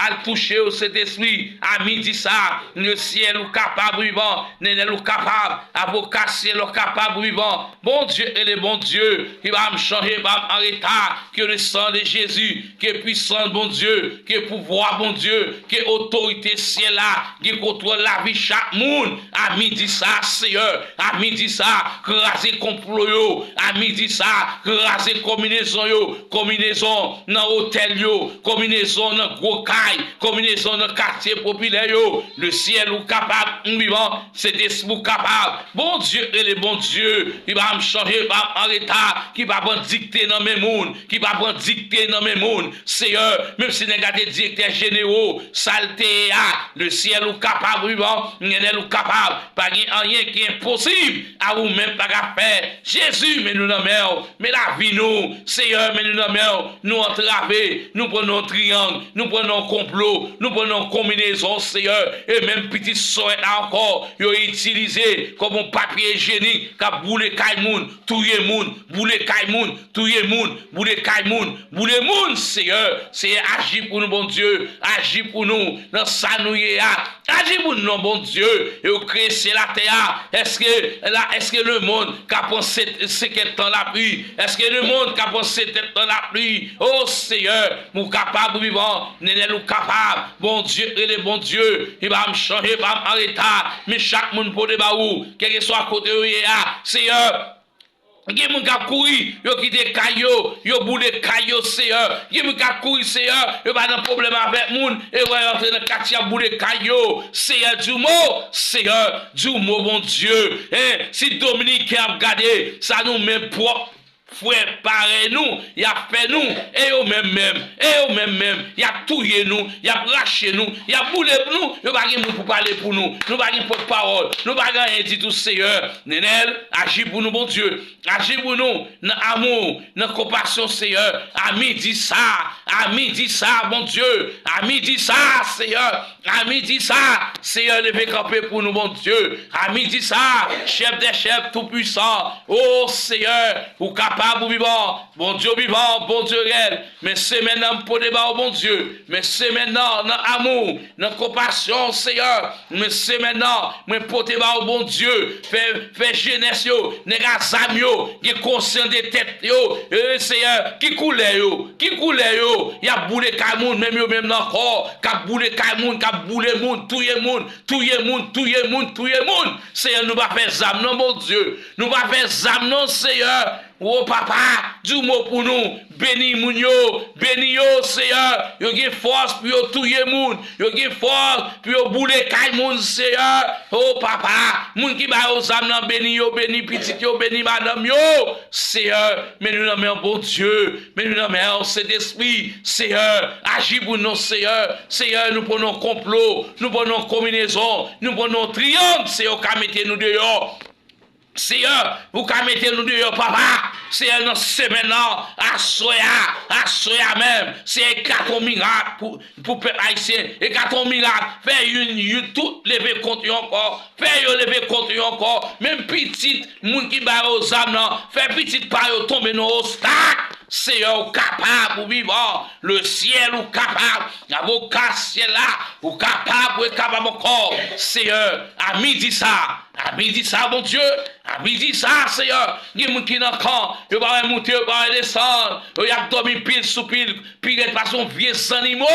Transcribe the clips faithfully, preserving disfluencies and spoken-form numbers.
al touche yo, Sentespri, a midi sa, lesyèl ou kapab vivan, Nenel ou kapab, avoka syèl ou kapab vivan, Bondye rele Bondye, ki pa m chanje, pa m an reta, ke le san de Jezi, ke pwisans Bondye, ke pouvwa Bondye, ke otorite syèl la, gen kontwòl lavi chak moun, a midi sa, Seyè, a midi sa, kraze konplo yo, a midi sa, kraze konbinezon yo, konbinezon nan otèl yo, konbinezon nan gwo kay, konbinezon nan katye popilè yo, lesyèl ou kapab, m vivan, Sentespri ou kapab, Bondye rele Bondye, ki pa m chanje, pa m an reta, ki pa pran dikte nan men moun, ki pa pran dikte nan men moun, Seyè, menm si nèg la te direktè jenero, sa l te ye a, lesyèl ou kapab, vivan, Nenel ou kapab, pa gen anyen ki enposib, a ou menm pa ka fè, Jezi, men nou nan men w, men lavi nou, Seyè, men nou nan men w, nou antrave, nou pran nan yon triyang, nou pran nan yon konplo, nou pran nan yon konbinezon, Seyè, e menm pitit sòrèt la ankò, yo itilize kòm yon papye ijyenik k ap boule kay moun, touye moun, boule kay moun, touye moun, boule kay moun, boule moun, Seyè, Seyè, aji pou nou, Bondye, aji pou nou, nan sa nou ye a, aji pou nou, non, Bondye, e ou kreye syèl atè a, èske, la, èske lemonn ka pran se-, senkèt tan lapli, èske lemonn ka pran senkèt tan lapli, o Seyè, ou kapab vivan, Nenel ou kapab, Bondye rele Bondye, li pa m chanje, pa m an reta, men chak moun pote ba ou, kèlkeswa kote yo ye a, Seyè, gen moun k ap kouri, yo kite kay yo, yo boule kay yo, Seyè. Gen moun k ap kouri, Seyè, yo pa nan pwoblèm avèk moun, e wè yo antre nan katye ap boule kay yo. Seyè, di yon mo, Seyè, di yon mo, Bondye. Hein, si Dominiken ap gade, sa nou menm pwòp frè parèy nou, y ap fè nou, e yo menm menm, e yo menm menm, y ap touye nou, y ap rache nou, y ap boule nou, yo pa gen moun pou pale pou nou, nou pa gen pòtpawòl, nou pa gen anyen ditou, Seyè. Nenel, aji pou nou, Bondye. Aji pou nou nan amou, nan konpasyon, Seyè. A midi sa, a midi sa, Bondye. A midi sa, Seyè. A midi sa, Seyè, leve kanpe pou nou, Bondye. A midi sa, chèf dè chèf, toupwisan. O Seyè, ou kapab, ou vivan. Bondye vivan, Bondye rèl. Men semèn nan, m pote ba ou, Bondye. Men semèn nan, nan amou, nan konpasyon, Seyè. Men semèn nan, mwen pote ba ou, Bondye. Fè, fè jenès yo, nèg a zam yo, gen konsyans de tèt yo. E, Seyè, ki koulè yo? Ki koulè yo? Y ap boule kay moun, menm yo menm nan kò, k ap boule kay moun, k ap boule moun, touye moun, touye moun, touye moun, touye moun. Seyè, nou pa fè zam non, Bondye. Nou pa fè zam non, Seyè. O Papa, di yon mo pou nou. Beni moun yo, beni yo, Seyè. Yo gen fòs pou yo touye moun. Yo gen fòs pou yo boule kay moun, Seyè. O Papa, moun ki ba yo zam nan, beni yo, beni pitit yo, beni madanm yo. Seyè, men nou nan men w, Bondye. Men nou nan men w, Sentespri. Seyè, aji pou nou, Seyè. Seyè, nou pran nan konplo, nou pran nan konbinezon, nou pran nan triyang, Seyè, ou ka mete nou deyò. Seyè, ou ka mete nou deyò, Papa. Seyè, nan semèn nan, aswè a, aswè a menm, Seyè, ekate yon mirak pou, pou pèp ayisyen. Ekate yon mirak. Fè youn, youn, tout leve kont yo ankò. Fè yo leve kont yo ankò. Menm pitit moun ki ba yo zam nan, fè pitit pa yo tonbe nan obstak. Seyè, ou kapab, ou vivan. Lesyèl, ou kapab. Avoka syèl la, ou kapab, ou kapab ankò. Seyè, a midi sa, a midi sa, Bondye, a midi sa, Seyè, gen moun ki nan kan, yo pa wè monte, yo pa wè desann, yo y ap dòmi pil sou pil, pi rèd pase yon vye zannimo.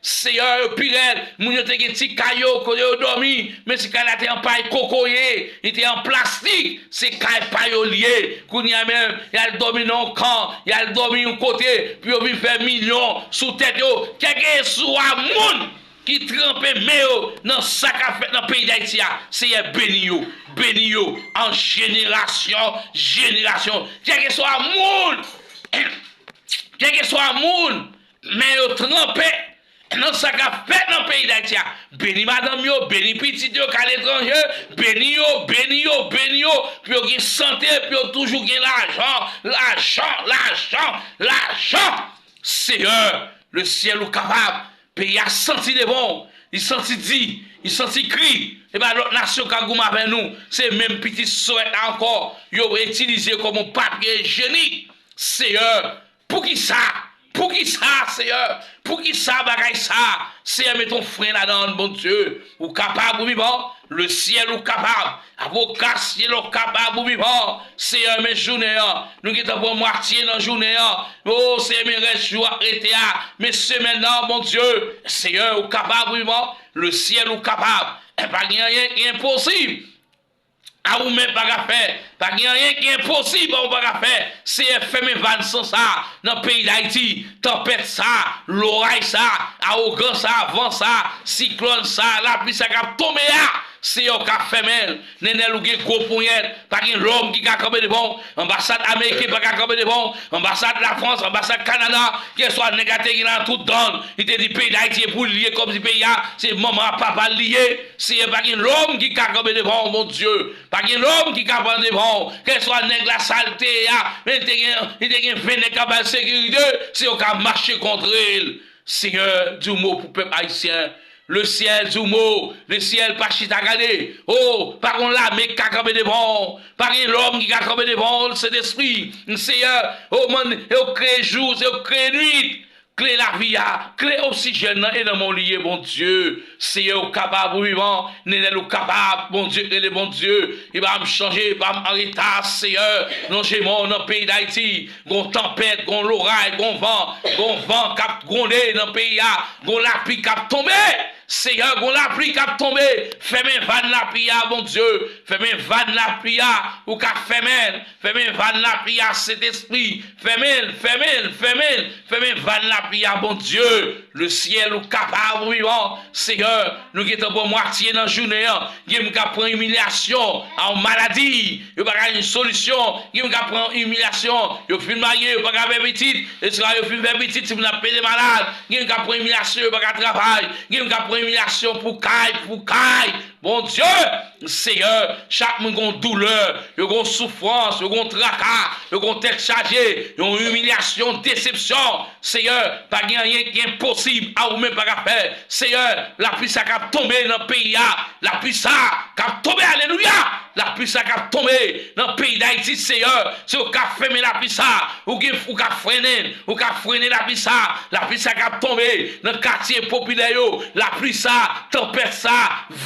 Seyè, yo pi rèd, moun yo te gen ti kay yo, kote yo dòmi, men ti kay la te an pay kokoye, li te an plastik, se kay pa yo l ye. Kounye a menm, y al dòmi nan yon kan, y al dòmi yon kote, pou yo vin fè milyon sou tèt yo. Kèlkeswa moun ki tranpe men yo nan sa k ap fèt nan peyi Dayiti a. Seyè, beni yo, beni yo, an jenerasyon, jenerasyon. Kèlkeswa moun, kèlkeswa moun, men yo tranpe nan sa k ap fèt nan peyi Dayiti a. Beni madanm yo, beni pitit yo k aletranje, beni yo, beni yo, beni yo, pou yo gen sante, pou yo toujou gen lajan, lajan, lajan, lajan. Seyè, lesyèl ou kapab. Peyi a santi devan w, li santi di, li santi kri. E pa lòt nasyon ka goumen avè nou. Se menm pitit sòrèt la ankò, yo itilize kòm yon papye ijyenik. Seyè, poukisa? Poukisa, Seyè? Poukisa bagay sa? Seyè, met yon fren ladan l, Bondye. Ou kapab, ou vivan. Lesyèl, ou kapab. Avoka syèl, ou kapab, ou vivan. Seyè, men jounen an, nou gentan pran mwatye nan jounen an. O, Seyè, men rès jou ap rete a. Men semèn nan, Bondye. Seyè, ou kapab, ou vivan. Lesyèl, ou kapab. Pa gen anyen ki enposib. A ou menm pa ka fè. Pa gen anyen ki enposib a ou pa ka fè. Seyè, fèmen vàn san sa nan peyi Dayiti. Tanpèt sa, loray sa, awogan sa, van sa, siklòn sa, lapli sa k ap tonbe a. Seyè, ou ka fèmen l. Nenel, ou gen gwo ponyèt. Pa gen lòm ki ka kanpe devan w. Anbasad ameriken pa ka kanpe devan w. Anbasad Lafrans, anbasad Kanada, kèlkeswa nèg la te gen nan tout dan l. Li te di peyi Dayiti e pou li ye kòmsi peyi a se manman a papa l li ye. Seyè, pa gen lòm ki ka kanpe devan w, Bondye. Pa gen lòm ki ka pran devan w. Kèlkeswa nèg la sa l te ye a, men li te gen, li te gen ven nèg k ap ba l sekirite. Seyè, ou ka mache kontre l. Seyè, di yon mo pou pèp ayisyen. Lesyèl, di yon mo. Lesyèl, pa chita gade. O, pa gen lame k ka kanpe devan w. Pa gen lòm ki ka kanpe devan w, Sentespri. Seyè, o, man, e ou kreye jou, se ou kreye nwit. Kle lavi a, kle oksijèn nan e nan men w li ye, Bondye. Seyè, ou kapab, ou vivan. Nenel, ou kapab, Bondye k rele Bondye. E pa m chanje, e pa m an reta, Seyè. Lonje men w nan peyi Dayiti. Gon tanpèt, gon loray, gon van, gon van k ap gwonde nan peyi a, gon lapli k ap tonbe. Seyè, gon lapli k ap tonbe. Fèmen vàn lapli a, Bondye. Fèmen vàn lapli a. Ou ka fèmen l. Fèmen vàn lapli a, Sentespri. Fèmen l, fèmen l, fèmen l. Fèmen vàn lapli a, Bondye. Lesyèl, ou kapab, ou vivan. Seyè, nou gentan pran mwatye nan jounen an. Gen moun k ap pran imilyasyon a yon maladi. Yo pa ka jwenn solisyon. Gen moun k ap pran imilyasyon. Yo fin marye, yo pa ka fè pitit. Esklav yo fin fè pitit, timoun ap pede malad. Gen moun k ap pran imilyasyon, yo pa ka travay. Gen moun k ap pran imilyasyon pou kay, pou kay. Bondye, Seyè, chak moun gon doulè, yo gon soufrans, yo gon traka, yo gon tèt chaje, yon imilyasyon, desepsyon. Seyè, pa gen anyen ki enposib a ou menm pa ka fè. Seyè, lapli sa k ap tonbe nan peyi a, lapli sa k ap tonbe, alelouya! Lapli sa k ap tonbe nan peyi Dayiti, Seyè, se ou k ap fèmen lapli sa, ou gen, ou k ap frennen, ou k ap frennen lapli sa, lapli sa k ap tonbe nan katye popilè yo, lapli sa, tanpèt sa,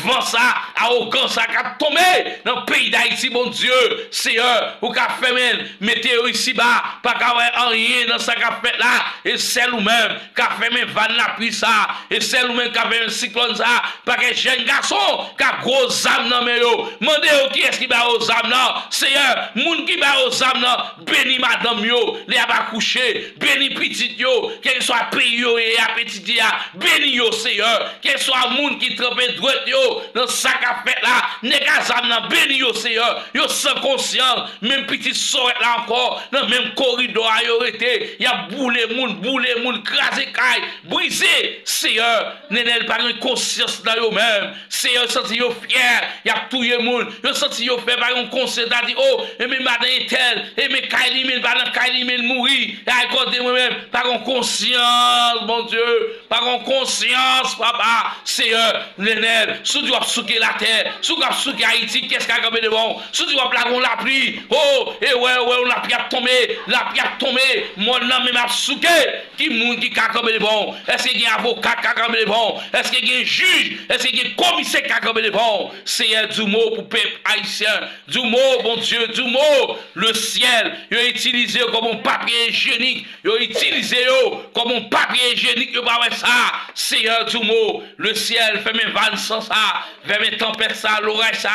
van sa, awogan sa k ap tonbe nan peyi Dayiti, Bondye, Seyè, ou ka fèmen l, mete yo isiba, pa ka wè anyen nan sa k ap fèt la, e sèl ou menm ka fèmen vàn lapli sa, e sèl ou menm ka fèmen siklòn sa, pakèt jèn gason k ap gwo zam nan men yo, mande yo kiyès ki ba yo zam nan, Seyè, moun ki ba yo zam nan, beni madanm yo, lè y ap akouche, beni pitit yo, kèlkeswa peyi yo ye ap etidye a, beni yo, Seyè. Kèlkeswa moun ki tranpe dwèt yo nan sa k ap fèt la, nèg a zam nan, beni yo, Seyè. Yo san konsyans, menm pitit sòrèt la ankò, nan menm koridò a yo rete, y ap boule moun, boule moun, kraze kay, brize, Seyè. Nenel pa gen konsyans nan yo menm. Seyè, yo santi yo fyè, y ap touye moun. Yo santi yo fyè, pa gen yon konsyans, ta di, o, e men madan entèl, e men kay li, men l pa nan kay li, men l mouri. Ay, kote mwen menm, pa gen konsyans, Bondye. Pa gen konsyans, papa. Seyè, Nenel, si w di w ap souke latè, si w ap souke Ayiti, kiyès k ap kanpe devan w? Si w di w ap lage yon lapli, o, e wè, wè, yon lapli ap tonbe, lapli ap tonbe, mòn nan menm ap souke. Ki moun ki ka kanpe devan w? Èske gen avoka k ka kanpe devan w? Èske gen jij? Èske gen komisè k ka kanpe devan w? Seyè, di yon mo pou pèp ayisyen. Di yon mo, Bondye, di yon mo. Lesyèl, yo itilize yo kòm yon papye ijyenik. Yo itilize yo kòm yon papye ijyenik. Yo pa wè sa. Seyè, di yon mo. Lesyèl, fèmen vàn san sa. Fèmen tanpèt sa, loray sa,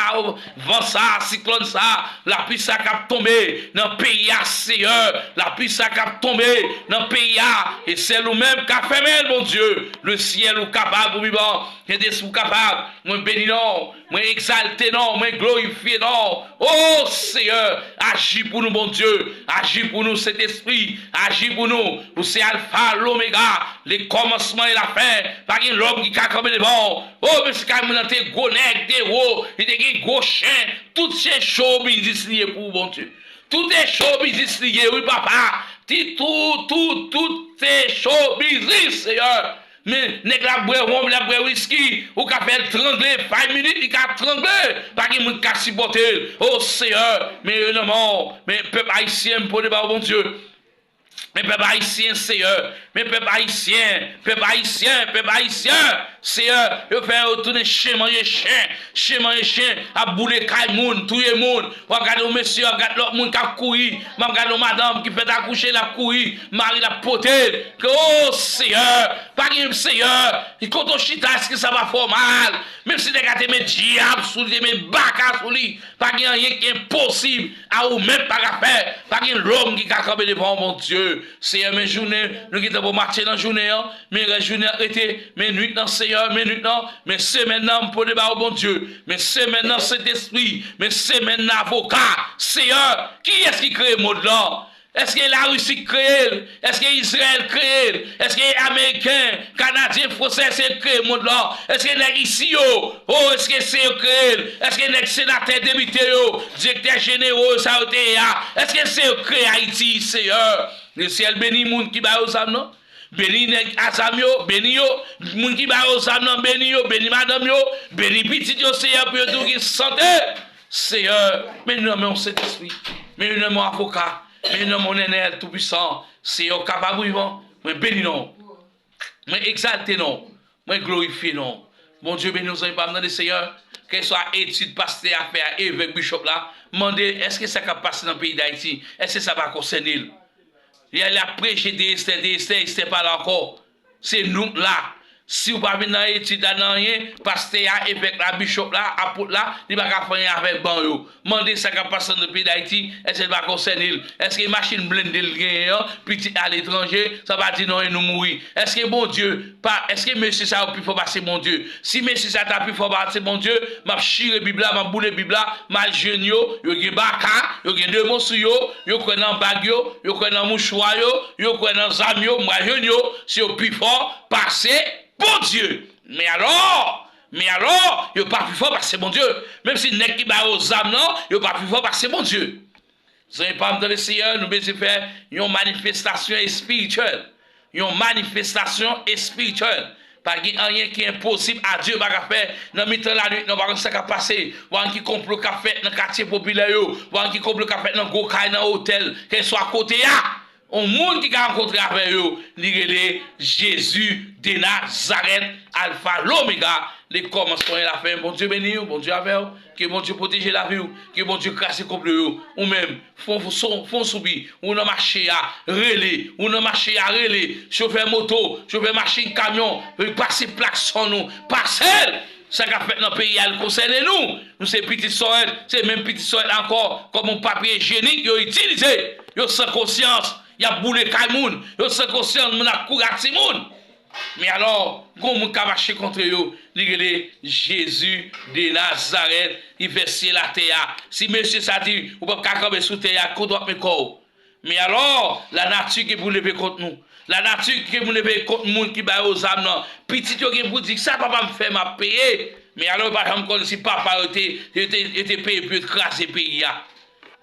van sa, siklòn sa, lapli sa k ap tonbe nan peyi a, Seyè, lapli sa k ap tonbe nan peyi a, e sèl ou menm ka fèmen l, Bondye. Lesyèl, ou kapab, ou vivan, Sentespri, ou kapab. Mwen beni non w, mwen egzalte non w, mwen glorifye non w. O Seyè, aji pou nou, Bondye, aji pou nou, Sentespri, aji pou nou. Ou se Alfa, Lomega, le kòmansman e lafen. Pa gen lòm ki ka kanpe devan w. O, mesye kay moun nan te gwo nèg, te wo, li te gen gwo chen. Tout se show business li ye pou ou, Bondye. Tout se show business li ye, wi, papa. Ti tout, tout, tout se show business, Seyè. Men, nèg la bwè wonm, la bwè wiski, ou ka fè l trangle, five minutes, li ka trangle. Pa gen moun k ka sipòte l. O, Seyè, men yo nan men w. Men pèp ayisyen, m pote ba ou, Bondye. Men pèp ayisyen, Seyè. Men pèp ayisyen, pèp ayisyen, pèp ayisyen, Seyè. Yo fè yo tounen chen manje chen, chen manje chen, ap boule kay moun, touye moun. W ap gade yon mesye, w ap gade lòt moun k ap kouri. M ap gade yon madanm ki fèk akouche, l ap kouri. Mari l ap pote l. Ke, o Seyè, pa gen Seyè. Kote w chita, èske sa pa fè w mal? Menm si nèg la te met dyab sou li, te met baka sou li, pa gen anyen ki enposib a ou menm pa ka fè. Pa gen lòm ki ka kanpe devan w, Bondye. Seyè, men jounen, nou gentan pou mache nan jounen an, men rès jounen an rete, men nwit nan, Seyè, men nwit nan, men semèn nan, m pote ba ou, Bondye. Men semèn nan, Sentespri, men semèn nan, avoka. Seyè, kiyès ki kreye mond lan? Èske Larisi k kreye l? Èske Izrayèl kreye l? Èske Ameriken, Kanadyen, Fransè, èske yo kreye mond lan? Èske nèg isi yo, o, èske se yo kreye l? Èske nèg senatè, depite yo, direktè jenero yo, sa yo te ye a, èske se yo kreye Ayiti, Seyè? Lesyèl beni moun ki ba yo zam nan. Beni nèg a zam yo, beni yo. Moun ki ba yo zam nan, beni yo, beni madanm yo, beni pitit yo, Seyè, pou yo tou gen sante. Seyè, men nou nan men w, Sentespri. Men nou nan men w, avoka. Men nou nan men w, Nènèl Toupwisan. Seyè, w kapab, wi, bon. Mwen beni non w. Mwen egzalte non w. Mwen glorifye non w. Bondye beni w, zanmi pa m, tande, Seyè. Kèlkeswa etid pastè a fè a, evèk, bishop la, mande, èske sa k ap pase nan peyi Dayiti, èske sa pa konsène l? Li al ap preche de Estè, de Estè, Estè pa la ankò. Se nou k la. Si w pa vin nan etid la, nan anyen, pastè a, evèk la, bishop la, apot la, li pa ka fè anyen avèk ban yo. Mande sa k ap pase nan peyi Dayiti, èske l pa konsène l? Èske machin blende l genyen an, pitit aletranje, sa pa di non e nou mouri? Èske Bondye pa, èske mesye sa yo pi fò pase Bondye? Si mesye sa ta pi fò pase Bondye, m ap chire Bib la, m ap boule Bib la, m al jwenn yo, yo gen baka, yo gen demon sou yo, yo kwè nan bag yo, yo kwè nan mouchwa yo, yo kwè nan zam yo, m al jwenn yo, si yo pi fò pase Bondye. Men alò, men alò, yo pa pi fò pase Bondye. Menm si nèg ki ba yo zam nan, yo pa pi fò pase Bondye. Zanmi pa m, tande, Seyè, nou bezwen fè yon manifestasyon espirityèl. Yon manifestasyon espirityèl. Pa gen anyen ki enposib a Dye pa ka fè nan mitan lanwit, nan pa konn sa k ap pase. Pa konn ki konplo k ap fèt nan katye popilè yo. Pa konn ki konplo k ap fèt nan gwo kay, nan otèl, kèlkeswa kote a. Yon moun ki ka rankontre avè yo, li rele Jezi de Nazarèt, Alfa, Lomega, le kòmansman e lafen. Bondye beni w, Bondye avè w. Ke Bondye pwoteje lavi w. Ke Bondye kraze konplo yo. Ou menm, fè yon, fè yon soupi. Ou nan mache a, rele. Ou nan mache a, rele. Chofè moto, chofè machin, kamyon, pase klaksòn ou. Pase l! Sa k ap fèt nan peyi a, l konsène nou. Nou se pitit Sòrèt, se menm pitit Sòrèt ankò, kòm yon papye ijyenik yo itilize. Yo san konsyans, y ap boule kay moun, yo san konsyans, moun ap kouri ak timoun. Men alò, gon moun k ap mache kontre yo, li rele Jezi de Nazarèt, li fè syèl a tè a. Si mesye sa di, ou p ap ka kanpe sou tè a, kote w ap met kò w? Men alò, lanati gen pou leve kont nou. Lanati gen pou leve kont moun ki ba yo zam nan. Pitit yo gen pou di, "Sa papa m fè, m ap peye." Men alò, yo pa janm konnen si papa yo te, yo te, yo te peye pou yo te kraze peyi a.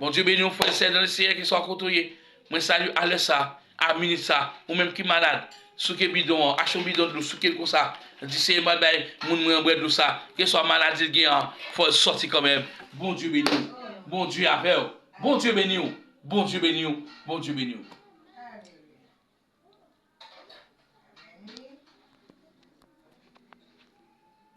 Bondye beni w, frè, sè nan Senyè, keswa kote w ye. Mwen salye w alè sa a, a minit sa, ou menm ki malad, souke bidon an, achte yon bidon dlo, souke l konsa. Di, "Senyè, m pral bay moun mwen an bwè dlo sa." Keswa maladi l gen an, fò l sòti kanmenm. Bondye beni w. Bondye avè w. Bondye beni w. Bondye beni w. Bondye beni w.